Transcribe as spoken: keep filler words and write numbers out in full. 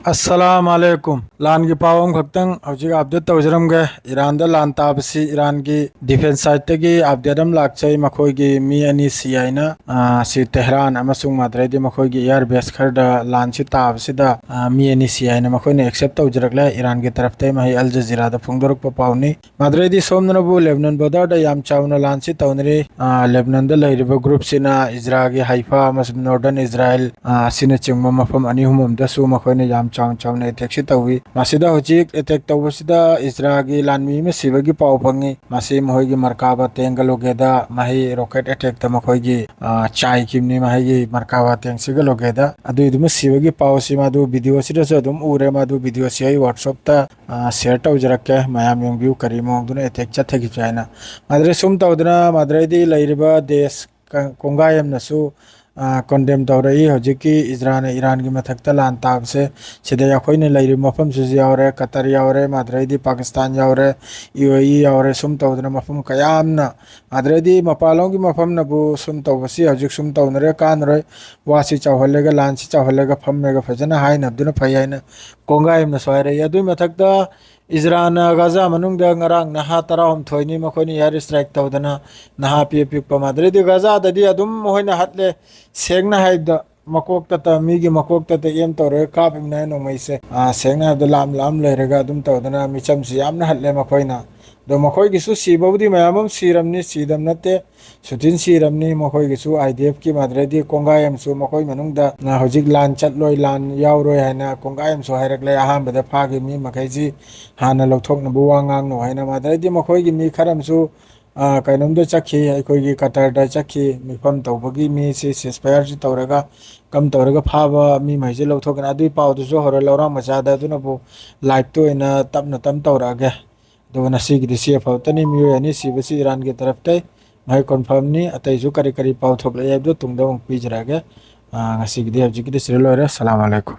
ꯑꯁꯂꯥꯝ ꯑꯂꯩꯀꯨꯝ꯫ ꯂꯥꯟꯒꯤ ꯄꯥꯎ ꯑꯃꯈꯛꯇꯪ ꯍꯧꯖꯤꯛ ꯑꯞꯗꯦꯠ ꯇꯧꯖꯔꯝꯒꯦ꯫ ꯏꯔꯥꯟꯗ ꯂꯥꯟ ꯇꯥꯕꯁꯤ ꯏꯔꯥꯟꯒꯤ ꯗꯤꯐꯦꯟꯁ ꯁꯥꯏꯠꯇꯒꯤ ꯑꯞꯗꯦꯠ ꯑꯃ ꯂꯥꯛꯆꯩ꯫ ꯃꯈꯣꯏꯒꯤ ꯃꯤ ꯑꯅꯤ ꯁꯤ ꯍꯥꯏꯅ, ꯑ, ꯁꯤ ꯇꯦꯍꯔꯥꯟ ꯑꯃꯁꯨꯡ ꯃꯥꯗ꯭ꯔꯩꯗꯤ ꯃꯈꯣꯏꯒꯤ ꯏꯌꯥꯔ ꯕꯦꯁ ꯈꯔꯗ ꯂꯥꯟꯁꯤ ꯇꯥꯕꯁꯤꯗ, ꯑ, ꯃꯤ ꯑꯅꯤ ꯁꯤ ꯍꯥꯏꯅ ꯃꯈꯣꯏꯅ ꯑꯦꯛꯁꯦꯞ ꯇꯧꯖꯔꯛꯂꯦ꯫ ꯏꯔꯥꯟꯒꯤ ꯇꯔꯐꯇꯒꯤ ꯃꯍꯩ ꯑꯜ ꯖꯖꯤꯔꯥꯗ ꯐꯣꯡꯗꯣꯔꯛꯄ ꯄꯥꯎꯅꯤ꯫ ꯃꯥꯗ꯭ꯔꯩꯗꯤ ꯁꯣꯝꯗꯅꯕꯨ ꯂꯦꯕꯅꯟ ꯕꯣꯔꯗꯔꯗ ꯌꯥꯝ ꯆꯥꯎꯅ ꯂꯥꯟꯁꯤ ꯇꯧꯅꯔꯤ꯫ ꯑ, ꯂꯦꯕꯅꯟꯗ ꯂꯩꯔꯤꯕ ꯒ꯭ꯔꯨꯞꯁꯤꯅ ꯏꯖꯔꯥꯒꯤ ꯍꯥꯏꯐꯥ ꯑꯃꯁꯨꯡ ꯅꯣꯔꯗꯔꯟ ꯏꯖꯔꯥꯏꯜ, ꯑ, ꯑꯁꯤꯅꯆꯤꯡꯕ ꯃꯐꯝ ꯑꯅꯤ ꯑꯍꯨꯝ ꯑꯃꯗꯁꯨ ꯃꯈꯣꯏꯅ ꯌꯥꯝ ꯆꯥꯎꯅ ꯆꯥꯎꯅ ꯑꯦꯇꯦꯛꯁꯤ ꯇꯧꯏ꯫ ꯃꯁꯤꯗ ꯍꯧꯖꯤꯛ ꯑꯦꯇꯦꯛ ꯇꯧꯕꯁꯤꯗ ꯏꯖꯔꯥꯒꯤ ꯂꯥꯟꯃꯤ ꯑꯃ ꯁꯤꯕꯒꯤ ꯄꯥꯎ ꯐꯪꯉꯤ꯫ ꯃꯁꯤ ꯃꯈꯣꯏꯒꯤ ꯃꯔꯀꯥꯕ ꯇꯦꯡꯒ ꯂꯣꯒꯦꯗ ꯃꯍꯩ ꯔꯣꯀꯦꯠ ꯑꯦꯇꯦꯛꯇ ꯃꯈꯣꯏꯒꯤ, ꯑ, ꯆꯥꯏꯈꯤꯕꯅꯤ ꯃꯍꯩꯒꯤ ꯃꯔꯀꯥꯕ ꯇꯦꯡꯁꯤꯒ ꯂꯣꯒꯦꯗ꯫ ꯑꯗꯨꯏꯗꯨꯃ ꯁꯤꯕꯒꯤ ꯄꯥꯎꯁꯤ ꯃꯥꯗꯨ ꯚꯤꯗꯤꯑꯣꯁꯤꯗꯁꯨ ꯑꯗꯨꯝ ꯎꯔꯦ꯫ ꯃꯥꯗꯨ ꯚꯤꯗꯤꯑꯣꯁꯤ ꯑꯩ ꯋꯥꯠꯁꯑꯦꯞꯇ, ꯑ, ꯁꯤꯌꯔ ꯇꯧꯖꯔꯛꯀꯦ꯫ ꯃꯌꯥꯝ ꯌꯦꯡꯕꯤꯌꯨ ꯀꯔꯤ ꯃꯑꯣꯡꯗꯨꯅ ꯑꯦꯇꯦꯛ ꯆꯠꯊꯈꯤꯕꯁꯦ ꯍꯥꯏꯅ꯫ ꯃꯥꯗ꯭ꯔꯩ ꯁꯨꯝ ꯇꯧꯗꯅ ꯃꯥꯗ꯭ꯔꯩꯗꯤ ꯂꯩꯔꯤꯕ ꯗꯦꯁ ꯀ-, ꯀꯣꯡꯒꯥꯏ ꯑꯃꯅꯁꯨ, ꯑ, ꯀꯣꯟꯗꯦꯝ ꯇꯧꯔꯛꯏ꯫ ꯍꯧꯖꯤꯛꯀꯤ ꯏꯖꯔꯥꯅ ꯏꯔꯥꯟꯒꯤ ꯃꯊꯛꯇ ꯂꯥꯟ ꯇꯥꯕꯁꯦ ꯁꯤꯗ ꯑꯩꯈꯣꯏꯅ ꯂꯩꯔꯤꯕ ꯃꯐꯝꯁꯤꯁꯨ ꯌꯥꯎꯔꯦ, ꯀꯇꯔ ꯌꯥꯎꯔꯦ, ꯃꯥꯗ꯭ꯔꯩꯗꯤ ꯄꯥꯀꯤꯁꯇꯥꯟ ꯌꯥꯎꯔꯦ, ꯌꯨ ꯑꯦ ꯏ ꯌꯥꯎꯔꯦ꯫ ꯁꯨꯝ ꯇꯧꯗꯅ ꯃꯐꯝ ꯀꯌꯥ ꯑꯃꯅ, ꯃꯥꯗ꯭ꯔꯩꯗꯤ ꯃꯄꯥꯟꯂꯣꯝꯒꯤ ꯃꯐꯝꯅꯕꯨ ꯁꯨꯝ ꯇꯧꯕꯁꯤ ꯍꯧꯖꯤꯛ ꯁꯨꯝ ꯇꯧꯅꯔꯦ, ꯀꯥꯟꯅꯔꯣꯏ, ꯋꯥꯁꯤ ꯆꯥꯎꯍꯜꯂꯒ ꯂꯥꯟꯁꯤ ꯆꯥꯎꯍꯜꯂꯒ ꯐꯝꯃꯒ ꯐꯖꯅ ꯍꯥꯏꯅꯕꯗꯨꯅ ꯐꯩ ꯍꯥꯏꯅ ꯀꯣꯡꯒꯥꯏ ꯑꯃꯅꯁꯨ ꯍꯥꯏꯔꯛꯏ꯫ ꯑꯗꯨꯒꯤ ꯃꯊꯛꯇ ꯏꯖꯔꯥꯅ ꯒꯥꯖꯥ ꯃꯅꯨꯡꯗ ꯉꯔꯥꯡ ꯅꯍꯥ ꯇꯔꯥꯍꯨꯝꯗꯣꯏꯅꯤ ꯃꯈꯣꯏꯅ ꯏꯌꯥꯔ ꯏꯁꯇ꯭ꯔꯥꯏꯛ ꯇꯧꯗꯅ ꯅꯍꯥ ꯑꯄꯤꯛ ꯑꯄꯤꯛꯄ ꯃꯥꯗ꯭ꯔꯩꯗꯤ ꯒꯥꯖꯥꯗꯗꯤ ꯑꯗꯨꯝ ꯃꯈꯣꯏꯅ ꯍꯠꯂꯦ꯫ ꯁꯦꯡꯅ ꯍꯥꯏꯕꯗ ꯃꯀꯣꯛꯇꯇ, ꯃꯤꯒꯤ ꯃꯀꯣꯛꯇꯇ ꯑꯦꯝ ꯇꯧꯔꯒ ꯀꯥꯞꯄꯤꯕꯅꯦ ꯅꯣꯡꯃꯩꯁꯦ꯫ ꯑꯥ, ꯁꯦꯡꯅ ꯍꯥꯏꯕꯗ ꯂꯥꯝ ꯂꯥꯝ ꯂꯩꯔꯒ ꯑꯗꯨꯝ ꯇꯧꯗꯅ ꯃꯤꯆꯝꯁꯤ ꯌꯥꯝꯅ ꯍꯠꯂꯦ ꯃꯈꯣꯏꯅ꯫ ꯑꯗꯣ ꯃꯈꯣꯏꯒꯤꯁꯨ ꯁꯤꯕꯕꯨꯗꯤ ꯃꯌꯥꯝ ꯑꯃ ꯁꯤꯔꯝꯅꯤ, ꯁꯤꯗꯕ ꯅꯠꯇꯦ꯫ ꯁꯨꯇꯤꯟ ꯁꯤꯔꯝꯅꯤ꯫ ꯃꯈꯣꯏꯒꯤꯁꯨ ꯑꯥꯏ ꯗꯤ ꯑꯦꯐꯀꯤ ꯃꯥꯗ꯭ꯔꯩꯗꯤ ꯀꯣꯡꯒꯥꯏ ꯑꯃꯁꯨ ꯃꯈꯣꯏ ꯃꯅꯨꯡꯗ, ꯑ, ꯍꯧꯖꯤꯛ ꯂꯥꯟ ꯆꯠꯂꯣꯏ, ꯂꯥꯟ ꯌꯥꯎꯔꯣꯏ ꯍꯥꯏꯅ ꯀꯣꯡꯒꯥꯏ ꯑꯃꯁꯨ ꯍꯥꯏꯔꯛꯂꯦ꯫ ꯑꯍꯥꯟꯕꯗ ꯐꯥꯈꯤꯕ ꯃꯤ ꯃꯈꯩꯁꯤ ꯍꯥꯟꯅ ꯂꯧꯊꯣꯛꯅꯕ ꯋꯥ ꯉꯥꯡꯅꯨ ꯍꯥꯏꯅ꯫ ꯃꯥꯗ꯭ꯔꯩꯗꯤ ꯃꯈꯣꯏꯒꯤ ꯃꯤ ꯈꯔ ꯑꯃꯁꯨ, ꯑ, ꯀꯩꯅꯣꯝꯗ ꯆꯠꯈꯤ, ꯑꯩꯈꯣꯏꯒꯤ ꯀꯇꯔꯗ ꯆꯠꯈꯤ꯫ ꯃꯤꯐꯝ ꯇꯧꯕꯒꯤ ꯃꯤꯁꯤ ceasefire ꯁꯤ ꯇꯧꯔꯒ, ꯀꯝ ꯇꯧꯔꯒ ꯐꯥꯕ ꯃꯤ ꯃꯈꯩꯁꯤ ꯂꯧꯊꯣꯛꯀꯅꯤ꯫ ꯑꯗꯨꯒꯤ ꯄꯥꯎꯗꯨꯁꯨ ꯍꯣꯔꯦꯟ ꯂꯧꯔꯥꯡ ꯃꯆꯥꯗ ꯑꯗꯨꯅꯕꯨ live ꯇ ꯑꯣꯏꯅ ꯇꯞꯅ ꯇꯞꯅ ꯇꯧꯔꯛꯑꯒꯦ꯫ ꯑꯗꯨꯒ ꯉꯁꯤꯒꯤꯗꯤ ꯁꯤ ꯑꯐꯕꯇꯅꯤ꯫ ꯃꯤꯑꯣꯏ ꯑꯅꯤ ꯁꯤꯕꯁꯤ ꯏꯔꯥꯟꯒꯤ ꯇꯔꯐꯇꯩ, ꯃꯍꯩ ꯀꯣꯟꯐꯥꯔꯝꯅꯤ꯫ ꯑꯇꯩꯁꯨ ꯀꯔꯤ ꯀꯔꯤ ꯄꯥꯎ ꯊꯣꯛꯂꯛꯑꯦ ꯍꯥꯏꯕꯗꯨ ꯇꯨꯡꯗ ꯑꯃꯨꯛ ꯄꯤꯖꯔꯛꯑꯒꯦ꯫ ꯑꯥ, ꯉꯁꯤꯒꯤꯗꯤ ꯍꯧꯖꯤꯛꯀꯤꯗꯤ ꯁꯤꯗ ꯂꯣꯏꯔꯦ꯫ ꯁꯂꯥꯝ ꯑꯂꯩꯀꯨꯝ꯫